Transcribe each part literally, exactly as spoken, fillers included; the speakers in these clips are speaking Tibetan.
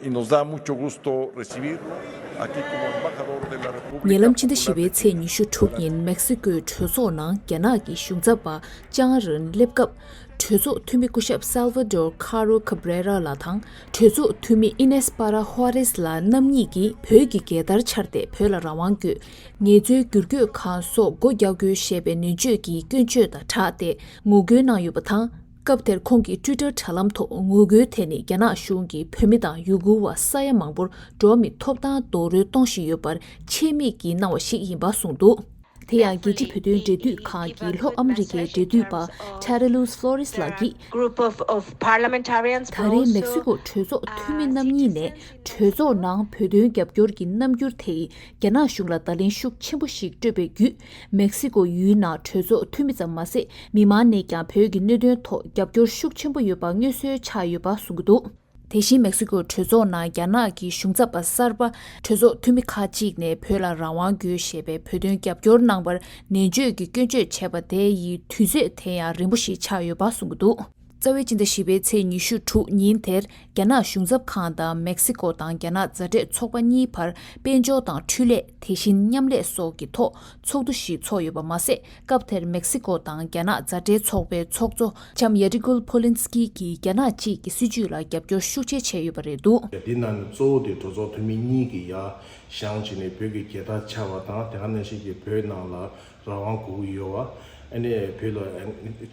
Y nos da mucho gusto recibirlo aquí como embajador de la República. ཉེ་ལམ་ཕྱི་ཟླ་བཞི་པའི་ཚེས་ཉི་ཤུ་དྲུག་ཉིན་མེག་སི་ཀོའི་གྲོས་ཚོགས་ནང་རྒྱ་ནག་གི་གཞུང་ཚབ་པ་ལྕང་རིན་སླེབས་སྐབས། གྲོས་ཚོགས་འཐུས་མི་སྐུ་ཞབས་Salvador Caro Cabrera ལགས་དང་གྲོས་ཚོགས་འཐུས་མི་Inés Parra Juárez ལགས་རྣམ་གཉིས་ཀྱིས་བོད་ཀྱི་རྒྱལ་དར་འཕྱར་ཏེ་བོད་ལ་རང་དབང་དགོས། ངལ་རྩོལ་བསྒྱུར་བཀོད་ཁང་སོགས་སྒོ་རྒྱག་དགོས་ཞེས་པའི་ནན་བརྗོད་ཀྱི་སྐྱོན་བརྗོད་དང་སྦྲགས་ཏེ་ངོ་རྒོལ་གནང་ཡོད་པ་དང་། སྐབས་དེར་ཁོང་གི་ཊུའི་ཊར་དྲ་ལམ་ཐོག་ངོ་རྒོལ་དེ་ནི་རྒྱ་ནག་གཞུང་གིས་བོད་མི་དང་ཡུ་གུར་བ་ས་ཡ་མང་པོར་འགྲོ་བ་མིའི་ཐོབ་ཐང་རྡོག་རོལ་གཏོང་བཞིན་ཡོད་པར་ཆེད་དམིགས་ཀྱིས་གནང་བ་ཞིག་ཡིན་པ་གསུངས་འདུག་དེ་ཡང་རྒྱལ་སྤྱིའི་བོད་དོན་འབྲེལ་མཐུད་ཁང་གི་ལྷོ་ཨ་མི་རི་ཀའི་འབྲེལ་མཐུད་པ་Terry Luz Flores ལགས་ཀྱིས། Group of, of parliamentarians ད་རེས་མེག་སི་ཀོ་གྲོས་ཚོགས་འཐུས་མི་རྣམ་གཉིས་ནས་གྲོས་ཚོགས་ནང་བོད་དོན་རྒྱབ་སྐྱོར་གྱི་རྣམ་འགྱུར་དེ་ཡིས་རྒྱ་ནག་གཞུང་ལ་བརྡ་ལན་ཤུགས་ཆེན་པོ་ཞིག་སྤྲོད་པའི་བརྒྱུད། མེག་སི་ཀོ་ཡུལ་ནང་གྲོས་ཚོགས་འཐུས་མི་ཙམ་མ་ཟད། མི་མང་ནས་ཀྱང་བོད་ཀྱི་གནད་དོན་ཐོག་རྒྱབ་སྐྱོར་ཤུགས་ཆེན་པོ་ཡོད་པ་མངོན་གསལ་ཆགས་ཡོད་པ་གསུང་གི་འདུག་དེ་བཞིན་མེག་སི་ཀོའི་གྲོས་ཚོགས་ནང་རྒྱ་ནག་གི་གཞུང་ཚབ་པ་གསར་པ་གྲོས་ཚོགས་འཐུས་མི་ཁག་ཅིག་ནས་བོད་ལ་རང་དབང་དགོས་ཞེས་པའི་བོད་དོན་རྒྱབ་སྐྱོར་གནང་བར་ནན་བརྗོད་ཀྱི་སྐྱོན་བརྗོད་བྱས་པ་དེ་ཡི་དུས་ཚོད་དེ་ཡང་རིང་པོ་ཞིག་ཆགས་ཡོད་པ་གསུང་གི་འདུག་རྩ་བའི་སྤྱི་ཟླ་བཞི་པའི་ཚེས་ཉི་ཤུ་དྲུག་ཉིན་དེར་རྒྱ་ནག་གཞུང་ཚབ་ཁང་དང་མེག་སི་ཀོ་དང་རྒྱ་ནག་མཛའ་འབྲེལ་ཚོགས་པ་གཉིས་བར་དཔལ་འབྱོར་དང་འཕྲུལ་ལས། དེ་བཞིན་མཉམ་ལས་སོགས་ཀྱི་ཐོག་ཚོགས་འདུ་ཞིག་ཚོགས་ཡོད་པ་མ་ཟད། སྐབས་དེར་མེག་སི་ཀོ་དང་རྒྱ་ནག་མཛའ་འབྲེལ་ཚོགས་པའི་ཚོགས་གཙོ་ལྕམ་ཡ་ཏི་གུལ་ཕོ་ལིན་སི་ཀི་གིས་རྒྱ་ནག་གཅིག་གི་སྲིད་བྱུས་ལ་རྒྱབ་སྐྱོར་ཤུགས་ཆེ་བྱས་ཡོད་པ་རེད་འདུག་འདི་ནང་ནས་གཙོ་བོ་དེ་གྲོས་ཚོགས་འཐུས་མི་གཉིས་ཀྱིས་ཡར་བཞེངས་བྱས་ནས་བོད་ཀྱི་རྒྱལ་དར་འཕྱར་བ་དང་། དེ་ག་ནང་བཞིན་གྱི་བོད་ནང་ལ་རང་དབང་དགོས་ཀྱི་ཡོད་པ། ཨ་ནི་བོད་ལ་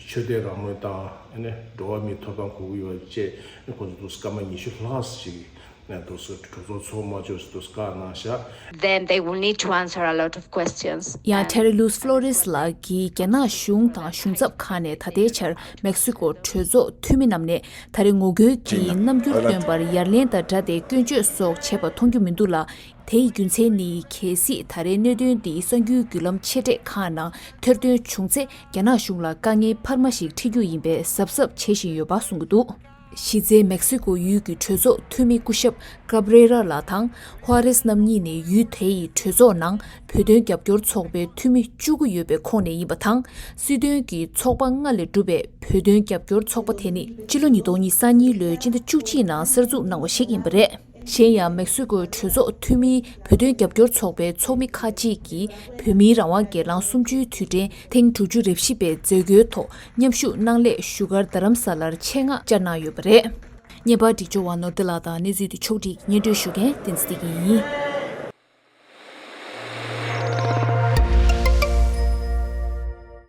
ཆོས་དད་རང་མོས་དང་། ཨ་ནི་འགྲོ་བ་མིའི་ཐོབ་ཐང་དགོས་ཀྱི་ཡོད་པ་བཅས་ཁོ་ཚོ་སྐར་མ་ཉི་ཤུ་ལྷག་ཞིག་ནས་དུ་སུ་གྲོས་ཚོགས་ཚོགས་མ་ཆོག་སུ་དུ་བཀག་གནང་ཤག Then they will need to answer a lot of questions. ཡང་Terry Luz Flores ལགས་ཀྱིས་རྒྱ་ནག་གཞུང་དང་གཞུང་ཚབ་ཁང་ནས་ད་ལྟའི་ཆར་མེག་སི་ཀོ་གྲོས་ཚོགས་འཐུས་མི་རྣམས་ནས་ད་རེས་ངོ་རྒོལ་གྱི་རྣམ་འགྱུར་སྟོན་པར་ཡར་ལན་དང་སྦྲགས་ཏེ་སྐྱོན་བརྗོད་སོགས་བྱས་པ་མཐོང་རྒྱུ་མི་འདུག་ལ། དེ་ཡི་རྒྱུ་མཚན་ནི་གལ་སྲིད་ད་རེས་གནད་དོན་འདི་གསར་འགྱུར་བརྒྱུད་ལམ་ཆེ་གྲས་ཁག་ནང་ཐེར་འདོན་བྱུང་ཚེ་རྒྱ་ནག་གཞུང་ལ་དཀའ་ངལ་འཕར་མ་ཞིག་འཕྲད་རྒྱུ་ཡིན་པས་གཟབ་གཟབ་བྱེད་བཞིན་ཡོད་པ་གསུང་གི་འདུག་གཞི་རྩའི་མེག་སི་ཀོ་ཡུལ་གྱི་གྲོས་ཚོགས་འཐུས་མི་སྐུ་ཞབས་ཀ་བྷི་རེ་ར་ལགས་དང་ཧྭ་རེས་རྣམ་གཉིས་ནས་ཡུལ་དེ་ཡི་གྲོས་ཚོགས་ནང་བོད་དོན་རྒྱབ་སྐྱོར་ཚོགས་པའི་འཐུས་མི་བཅུ་དགུ་ཡོད་པའི་ཁོངས་ནས་ཡིན་པ་དང་། སྲིད་དོན་གྱི་ཚོགས་པ་ལྔ་ལས་གྲུབ་པའི་བོད་དོན་རྒྱབ་སྐྱོར་ཚོགས་པ་དེ་ནི་ཕྱི་ལོ་ཉིས་སྟོང་ཉེར་གཉིས་ལོའི་སྤྱི་ཟླ་བཅུ་གཅིག་ནང་གསར་འཛུགས་གནང་བ་ཞིག་ཡིན་པ་རེད། གཞན་ཡང་མེག་སི་ཀོའི་གྲོས་ཚོགས་འཐུས་མིའི་བོད་དོན་རྒྱབ་སྐྱོར་ཚོགས་པའི་ཚོགས་མི་ཁག་ཅིག་གིས་བོད་མིའི་རང་དབང་སྒེར་ལངས་གསུམ་བཅུའི་དུས་དྲན་ཐེངས་དྲུག་ཅུ་རེ་བཞི་པའི་མཛད་སྒོའི་ཐོག་མཉམ་ཞུགས་གནང་སླད་བཞུགས་སྒར་རྡ་རམ་ས་ལར་ཆེད་མངགས་བཅར་གནང་ཡོད་པ་རེད། བརྙན་པར་སྒྲིག་སྦྱོར་བ་ནོར་བདེ་ལགས་དང་གནས་ཚུལ་དེ་ཕྱོགས་སྒྲིག་སྙན་སྒྲོན་ཞུ་མཁན་བསྟན་འཛིན་བདེ་སྐྱིད་ཡིན།